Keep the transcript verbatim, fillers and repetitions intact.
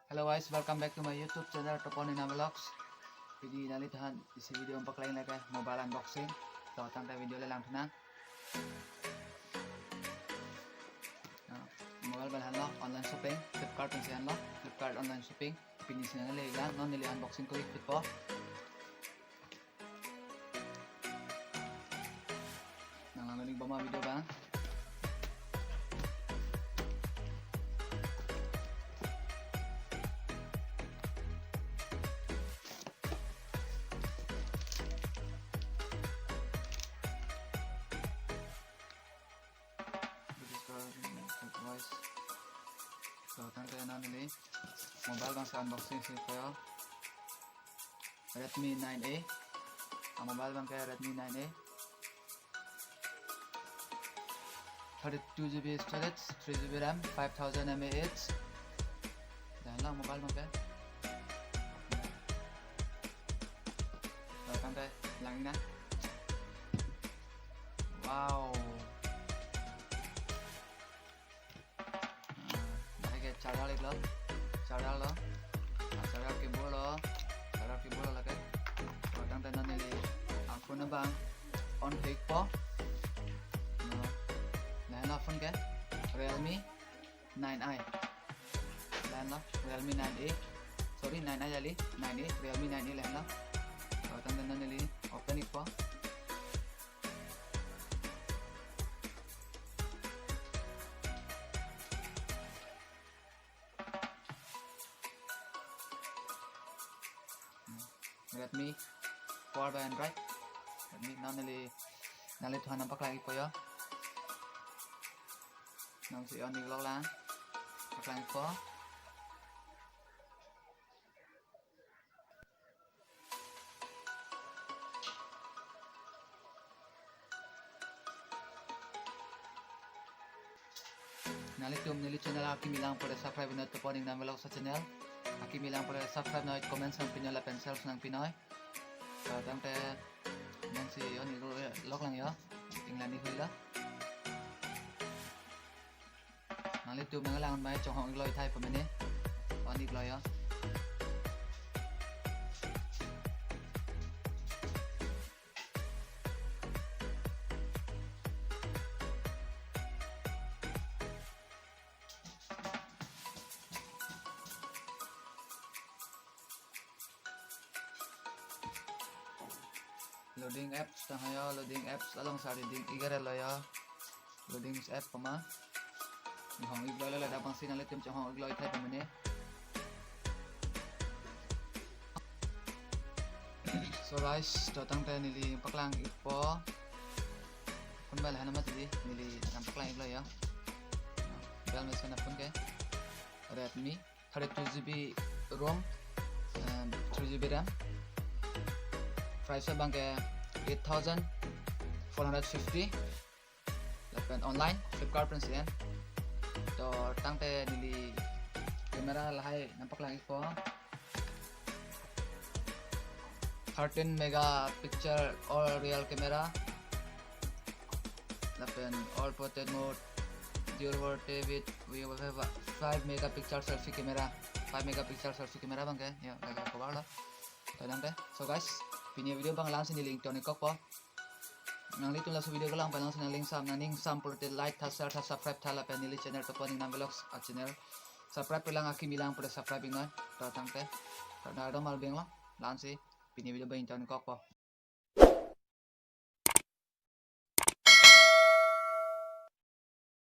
Hello guys, welcome back to my YouTube channel Topon Inam Vlogs. Pini nangliphan isi video nangpaklangji lake mobile unboxing. To tangte video le langthu nang. Ah, mobile bang henlo, online shopping, Flipkart pensi henlo, Flipkart online shopping. Pini si nangli lang, non neli unboxing kori pipo. Nang lang neli boma video bang. Guys, to tangte non neli mobile bang si unboxing si koyo. Redmi nine A. A mobile bang ke Redmi nine A. Thirty-two G B storage, three G B RAM, five thousand mAh. Lahenlo mobile bang ke. Welcome te, langji nang. Wow. Ah, lake charger iklo, charger lo, ah, charger cable lo, charger cable lo lake. To tangte non neli a phone abang on thepo. No, lahenlo phone ke Realme nine i. Lahenlo Realme nine A. Sorry, nine i kali, nine A, Realme nine A lahenlo. To tangte non neli open ikpo. Redmi, powered by Android. Redmi, non neli, nangliphan nangpaklang ikpo yo. Non si on iklok lang. Paklang ikpo. Nanglitum neli channel akimi lang pore subscribe noi, Topon Inam Vlogs a channel. Akimi lang pore subscribe noi, comment nangpi noi lapen share nangpi noi. To tangte non si on iklok lang yo. Inglan ni hui lo. Nanglitum nanglang mai chonghong iklo ithai pamene. On iklo yo. Loading apps tang yo, loading apps along si loading igarelo yo. Loading app pama. Chonghong iklo lo, ladak bang si nanglitum chonghong iklo ithai pamene. So guys, to tangte neli paklang ikpo. Phone bang lahenlo mati, neli nangpaklang iklo yo. Bel mesen a phone ke Redmi, thirty-two G B ROM, um, three G B RAM. Price bang ke eight thousand four hundred fifty. Lapen online, Flipkart pensi en. To tangte neli camera lahai nangpaklang ikpo. Thirteen megapixel all real camera. Lapen all portrait mode, dual portrait with, we will have a five megapixel selfie camera. Five megapixel selfie camera bang ke, yo, lake cover lo. To tangte. So guys, pini video bang lang si neli ingtonik kokpo. Nanglitum laso video kelang palang si nangli ingsam, nangli ingsam pulote like tha, share tha, subscribe tha lapen neli channel Topon Inam Vlogs a channel subscribe pelang akimi lang pore subscribe ik noi. To tangte. To nangtum mal beng lo. Lang si pini video bang ingtonik kokpo.